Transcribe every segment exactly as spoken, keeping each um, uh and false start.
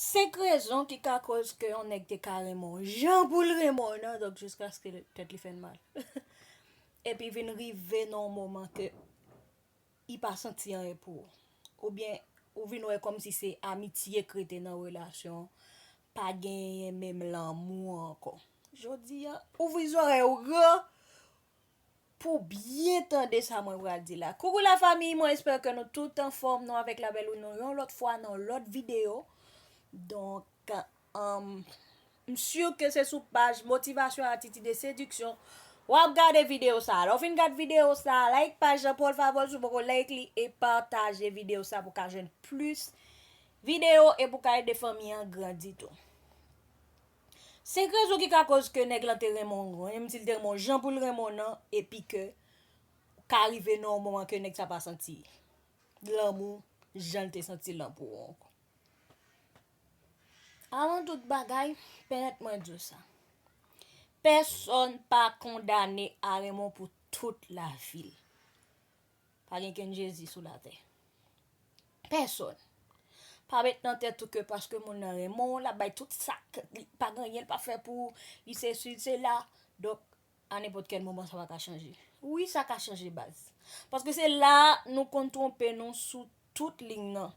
Senk rezon ki ka koz ke yon nèg te ka renmen w jan pou l renmen w nan, donk jiskaske tèt li fè l mal. Epi vin rive nan yon moman ke li pa santi anyen pou ou. Oubyen ou vin wè kòmsi se amitye k rete nan relasyon an, pa genyen menm lanmou ankò. Jodi a, ouvri zòrèy ou gran pou byen tande sa mwen pral di la. Coucou la famille, mwen espère que nou tout anfòm, nou avèk la belle ou nou yon lòt fwa nan lòt videyo. Donk, um, m si ke se sou paj Motivation Attitude et Séduction w ap gade videyo sa. Lè w fin gad videyo sa, like paj la, por favor, si w poko like li, e pataje videyo sa pou ka jwenn plis videyo e pou ka ede fanmi an grandi tou. Senk rezon ki ka koz ke nèg lan te renmen w, menm si l te renmen w jan pou l renmen w nan, epi ke ka rive nan yon moman ke nèg sa pa santi lanmou jan l te santi l lan pou ou ankò. Avan tout bagay, pèmèt mwen di w sa. Pèsonn pa kondane a renmen w pou tout lavi l. Pa gen kenn Jezi sou latè. Pèsonn. Pa met nan tèt ou ke paske moun nan renmen w, l ap bay tout sa k-, li pa gen anyen l pa fè pou ou, li sesi, li sela. Donk, a nenpòt kèl moman, sa pa ka chanje. Wi, sa ka chanje, baz. Paske se la nou konn twonpe nou sou tout liy nan.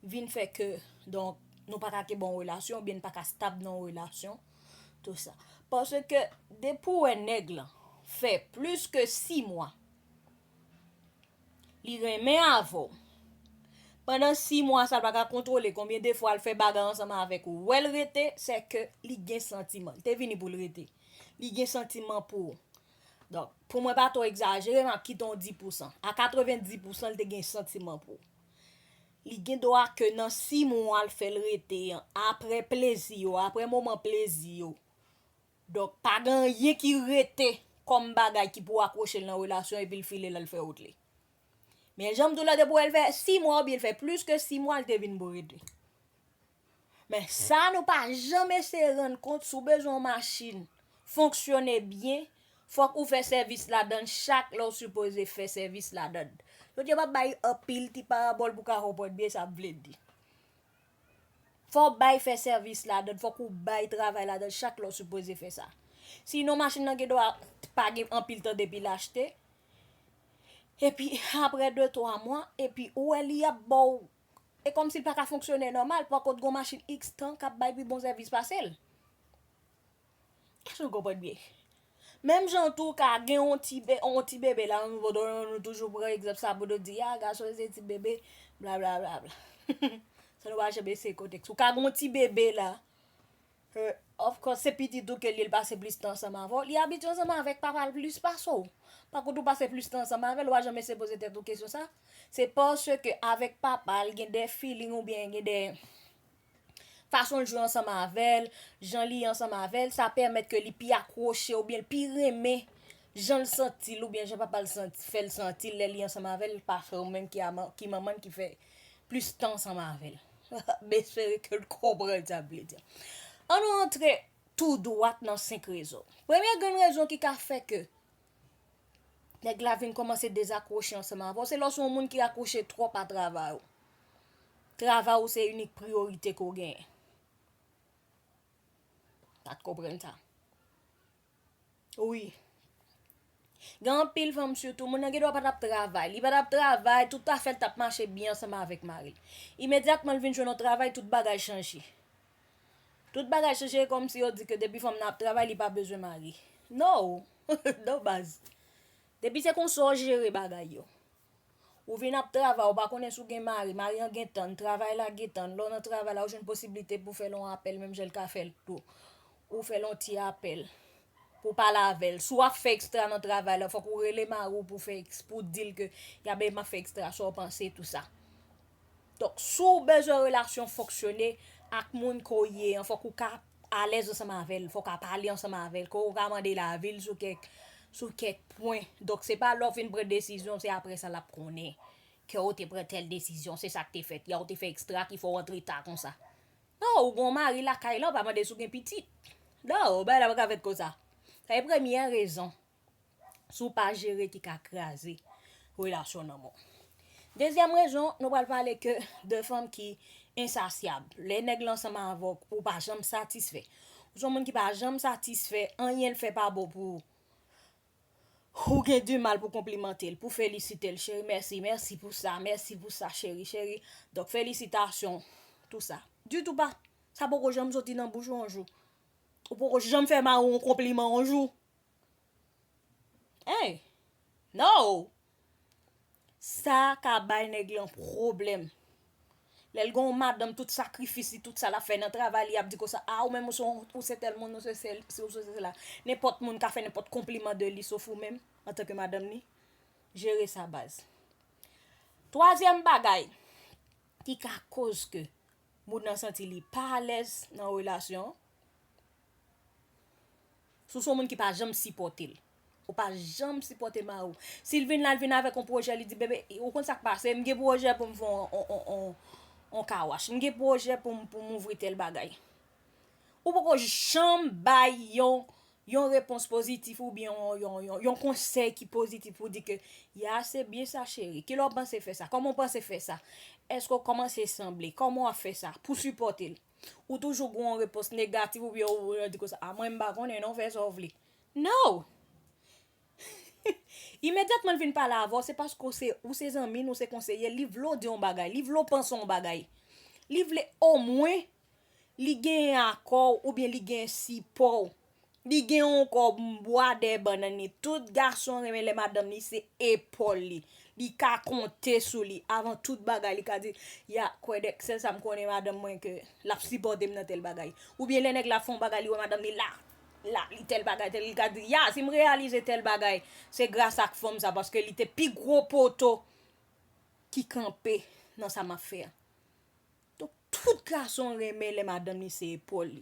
Vin fè ke, donk, nou pa ka kenbe yon relasyon, oubyen n pa ka stab nan yon relasyon, tou sa. Paske depi w wè nèg lan fè plis ke sis mwa, li renmen avè w. Pandan sis mwa sa, l pa ka kontwole konbyen de fwa l fè bagay ansanm avèk ou. Wè l rete, se ke li gen santiman. Li te vini pou l rete. Li gen santiman pou ou. Donk, pou mwen pa twò egzajere, m ap kite yon dis pousan. A katrevenndis pousan, li te gen santiman pou ou. Li gen dwa ke nan sis mwa l fè l rete an, apre plezi yo, apre moman plezi yo. Donk, pa gen anyen ki rete kòm bagay ki pou akwoche l nan relasyon epi l file l al fè wout li. Men jan m di w la, depi w wè l fè sis mwa oubyen l fè plis ke sis mwa, l te vin pou rete. Men sa nou pa janm eseye rann kont, si w bezwen yon machin fonksyone byen, fòk ou fè sèvis ladann chak lè w sipoze fè sèvis ladann. Jodi a m ap bay anpil ti parabòl pou w ka konprann byen sa m vle di. Fò w bay fè sèvis ladann, fòk ou bay travay ladann chak lè w sipoze fè sa. Sinon, machin nan gen dwa pa gen anpil tan depi l achte. Epi, apre de twa mwa, epi ou wè li ap ba w, e kòmsi l pa ka fonksyone nòmal, pa kont gon machin iks tan k ap bay pi bon sèvis pase l. Èske nou konprann byen? Menm jan tou ka gen yon ti be-, yon ti bebe la, nou, nou, nou toujou pran egzanp sa pou nou di, a, gason se ti bebe, bla, bla, bla, bla. Sa nou pa janm eseye kontèks. Ou ka gen yon ti bebe la, euh, of course, se pitit ou ke li, li pase plis tan ansanm avè w. Li abitye ansanm avèk papa l plis pase w. Pa kont ou pase plis tan ansanm avè l, ou pa janm eseye poze tèt ou kesyon sa. Se paske avèk papa l, gen de feeling oubyen gen de fason l jwe ansanm avè l, jan li ye ansanm avè l, sa pèmèt ke li pi akwoche oubyen l pi renmen jan l santi l oubyen jan papa l santi, fè l santi l lè li ansanm avè l, pase w menm ki a man-, ki manman l ki fè plis tan ansanm avè l. M espere ke l konprann sa m vle di. Ann nou antre tou dwat nan senk rezon. Premye grenn rezon ki ka fè ke nèg la vin kòmanse dezakwoche ansanm avè w, se lè w se yon moun ki akwoche twòp a travay ou. Travay ou se inik priyorite ke w genyen. Sa t konprann sa. Wi. Gen anpil fanm sitou, moun nan gen dwa pa t ap travay. Li pa t ap travay, tout afè l t ap mache byen ansanm avèk mari l. Imedyatman l vin jwenn yon travay, tout bagay chanje. Tout bagay chanje, kòmsi yo di ke depi fanm nan ap travay, li pa bezwen mari. No! No, baz. Depi se konsa w jere bagay yo. Ou vin ap travay, ou pa konnen si w gen mari, mari an gen tann, travay la gen tann. Lè w nan travay la, ou jwenn posiblite pou fè l yon apèl, menm jan l ka fè l tou. Ou fè l yon ti apèl pou pale avè l. Si w ap fè ekstra nan travay la, fòk ou rele mari w pou fè eks-, pou di l ke, "Gabe, m ap fè ekstra, sa w panse, tou sa." Donk, si w bezwen relasyon fonksyone ak moun ke w ye an, fòk ou ka alèz ansanm avè l, fòk w ka pale ansanm avè l, ke w ka mande lavi l sou kèk, sou kèk pwen. Donk, se pa lè w fin pran desizyon, se apre sa l ap konnen ke w te pran tèl desizyon, se sa k te fèt yè, w te fè ekstra ki fè w antre ta konsa. Non, ou gen yon mari lakay la, ou pa mande si w gen pitit. Non, bagay la pa ka fèt konsa. Sa se premyè rezon. Si w pa jere ki ka kraze relasyon nan men w. Dezyèm rezon, nou pral pale ke de fanm ki ensasyab. Lè nèg la ansanm avè w, ou pa janm satisfè. Ou se yon moun ki pa janm satisfè, anyen l fè pa bon pou ou. Ou gen di mal pou konplimante l, pou felisite l, cheri, mèsi, mèsi pou sa, mèsi pou sa, cheri, cheri. Donk, felisitasyon, tou sa. Ditou pa. Sa poko janm soti nan bouch ou yon jou. Ou poko janm fè mari w yon konpliman yon jou. Hey! No! Sa ka bay nèg lan pwoblèm. Lè l gen yon madanm, tout sakrifis li, tout sa l ap fè nan travay li, ap di konsa, a, ou menm ou se yon, ou se tèl moun, ou se sèl, ou se sèl la. Nenpòt moun ka fè nenpòt konpliman de li, sof ou menm, antanke madanm li. Jere sa, baz. Twazyèm bagay ki ka koz ke moun nan santi li pa alèz nan relasyon, si w se yon moun ki pa janm sipòte l. Ou pa janm sipòte mari w. Si l vin la, l vin avèk yon pwojè, li di, bebe, ou konn sa k pase, m gen pwojè pou m fè on, on, on, on, on kawash. M gen pwojè pou m, pou m ouvri tèl bagay. Ou poko janm bay yon, yon repons pozitif oubyen yon, yon, yon, yon konsèy ki pozitif pou di ke, ya, se byen sa, cheri. Kilè w panse fè sa? Kòman w panse fè sa? Èske w kòmanse sanble? Kòman w ap fè sa? Pou sipòte l. Ou toujou gen yon repons negatif oubyen ou, ou di konsa, a, mwen m pa konnen non, fè sa w vle. No! Imedyatman l vin pale avè w, se paske w se, ou se zanmi l, ou se konseye l, li vle w di yon bagay, li vle w panse yon bagay. Li vle omwen li genyen akò w oubyen li genyen sipò w. Li gen yon kò bwa dèyè bannann li. Tout gason renmen lè madanm li se epòl li. Li ka konte sou li. Avan tout bagay, li ka di, ya, kwè dèk sèl sa m konnen madanm mwen ke l ap sipòte m nan tèl bagay. Oubyen lè nèg la fè yon bagay, li wè madanm li la, la, li tèl bagay, tèl, li ka di, ya, si m reyalize tèl bagay, se gras ak fanm sa, paske li te pi gwo poto ki kanpe nan sa m ap fè a. Donk, tout gason renmen lè madanm li se epòl li.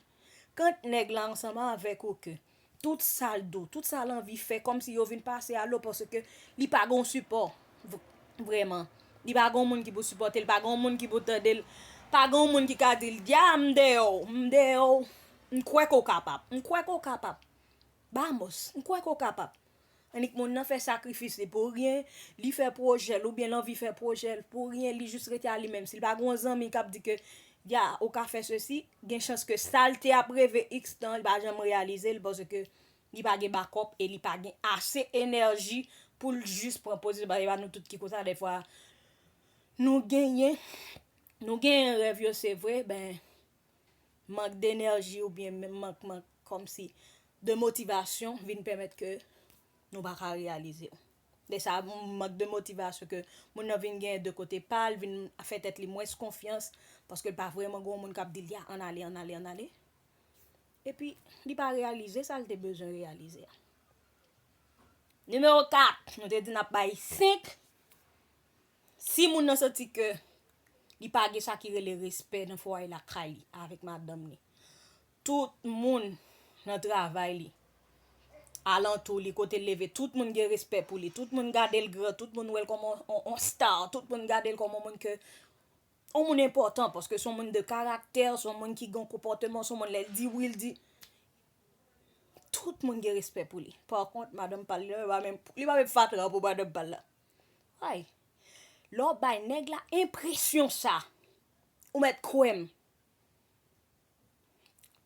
Kant nèg la ansanm avèk ou ke tout sa l dou, tout sa l anvi fè, kòmsi yo vin pase a lo paske li pa gen yon sipò. V-, vrèman. Li pa gen yon moun ki pou sipòte l, pa gen yon moun ki pou tande l, pa gen yon moun ki ka di l, dya, m dèyè w, m dèyè w, m kwè ke w kapab, m kwè ke w kapab. Vamos, m kwè ke w kapab. Annik moun nan fè sakrifis li pou ryen, li fè pwojè l oubyen l anvi fè pwojè l pou ryen, li jis rete a li menm. Si l pa gen yon zanmi k ap di ke, ya, ou ka fè sesi, gen chans ke sa l te ap reve iks tan, li pa janm reyalize l paske li pa gen bakòp e li pa gen ase enèji pou l jis pran pozisyon. Paske se pa nou tout ki konsa, dèfwa nou genyen, nou genyen rèv yo, se vre, ben, mank denèji oubyen menm mank, mank kòmsi de motivasyon vin pèmèt ke nou pa ka reyalize yo. Lè sa, mank de motivasyon ke moun nan vin genyen de kote pa l, vin fè tèt li mwens konfyans, paske l pa vrèman gen yon moun k ap di l, ya, ann ale, ann ale, ann ale. Epi, li pa reyalize sa l te bezwen reyalize a. Nimewo kat, nou te di n ap bay senk. Si moun nan santi ke li pa gen sa ki rele respè nan fwaye lakay li avèk madanm li, tout moun nan travay li, alantou li, kote l leve, tout moun gen respè pou li, tout moun gade l gran, tout moun wè l kòm on, on, on star, tout moun gade l kòm on moun ke, on moun enpòtan, paske se on moun de karaktè, se on moun ki gen konpòteman, se on moun lè l di wi, l di. Tout moun gen respè pou li. Pa kont, madanm pa l, li pa menm, li pa menm fatra pou madanm pa l la. Ay. Lè w bay nèg la enpresyon sa, ou mèt kwè m.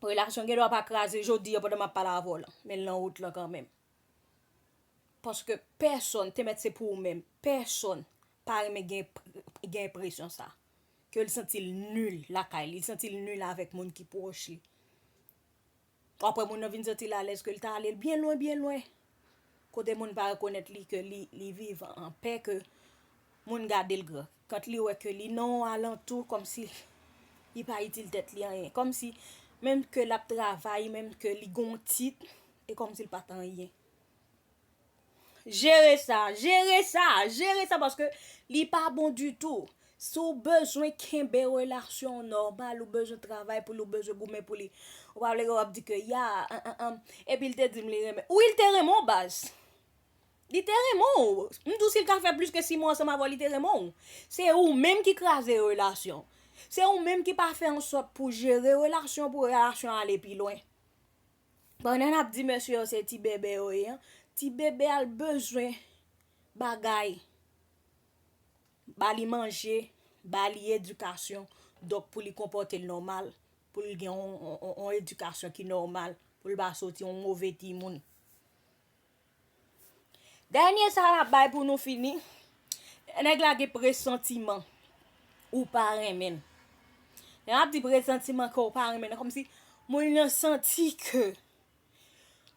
Relasyon gen dwa pa kraze jodi a pandan m ap pale avè w la, men l nan wout lan kanmenm. Paske pèsonn, te mèt se pou ou menm, pèsonn pa renmen gen, gen enpresyon sa. Ke l santi l nil lakay li, l santi l nil avèk moun ki pwòch li. Apre moun nan vin santi l alèz ke l ta ale l byen lwen, byen lwen. Kote moun pa rekonèt li ke li, li viv an pè, ke moun gade l gran. Kant li wè ke li nan yon alantou kòmsi li pa itil tèt li anyen. Kòmsi menm ke l ap travay, menm ke li gen yon tit, e kòmsi l pa t anyen. Jere sa, jere sa, jere sa, paske li pa bon ditou. Si w bezwen kenbe relasyon w nòmal, ou bezwen travay pou li, ou bezwen goumen pou li. Ou pa vle w ap di ke, ya, an, an, an, epi l te di m li renmen. Wi, l te renmen w, baz. Li te renmen w. M di w si l ka fè plis ke sis mwa ansanm avè w, li te renmen w. Se ou menm ki kraze relasyon. Se ou menm ki pa fè ansòt pou jere relasyon, pou relasyon ale pi lwen. Pandan n ap di mesye yo se ti bebe yo ye an, ti bebe a l bezwen bagay. Ba li manje, ba li edikasyon, Donk, pou li konpòte l nòmal, pou l gen yon, yon, yon, yon edikasyon ki nòmal, pou l pa soti yon move timoun. Dènye sa l ap bay pou nou fini, nèg la gen presantiman ou pa renmen l. Lè m ap di presantiman ke w pa renmen l, kòmsi moun nan santi ke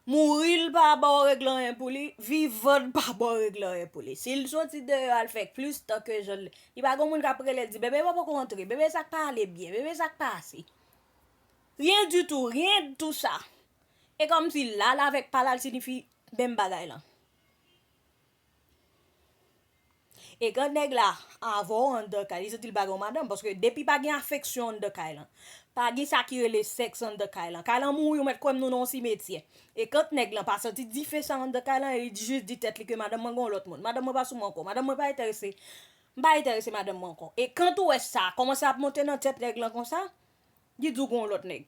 mouri l pa ba w regle anyen pou li, vivan l pa ba w regle anyen pou li. Si l soti deyò al fè plis tan ke jan l, li pa gen moun k ap rele l di, "Bebe, w poko rantre, bebe, sa k pa ale byen, bebe, sa k pase?" Rien du tout, rien de tout sa. E kòmsi l al avèk pa l al siyifi menm bagay lan. E kan nèg la avè w anndan kay, li santi l pa gen yon madanm, paske depi pa gen afeksyon anndan kay lan, pa gen sa ki rele sèks anndan kay lan, kay lan mouri, ou mèt kwè m nou nan yon simetyè. E kan nèg lan pa santi dife sa anndan kay lan, e li jis di tèt li ke madanm mwen gen yon lòt moun, madanm mwen pa sou mwen ankò, madanm mwen pa enterese, m pa enterese madanm mwen ankò. E kan ou wè sa kòmanse ap monte nan tèt nèg lan konsa, li di w gen yon lòt nèg.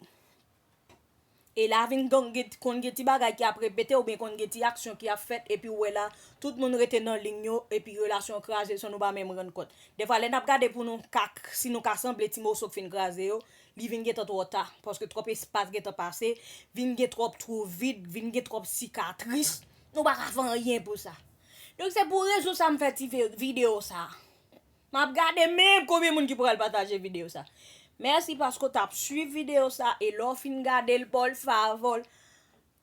E la vin gen, gen, konn gen ti bagay ki ap repete oubyen konn gen ti aksyon ki ap fèt, epi w wè la, tout moun rete nan liy yo, epi relasyon an kraze san nou pa menm rann kont. Defwa, lè n ap gade pou nou ka, si nou ka sanble ti moso k fin kraze yo, li vin gentan twò ta, paske twòp espas gentan pase, vin gen twòp twou vid, vin gen twòp sikatris, nou pa ka fè anyen pou sa. Donk, se pou rezon sa m fè ti ve-, videyo sa. M ap gade menm konbyen moun ki pral pataje videyo sa. Mèsi paske w t ap swiv videyo sa e lè w fin gade l, por favor,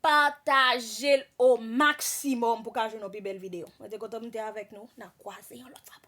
pataje l o maksimòm pou ka jwenn yon pi bèl videyo. Mwen te kontan m te avèk nou. N a kwaze yon lòt fwa.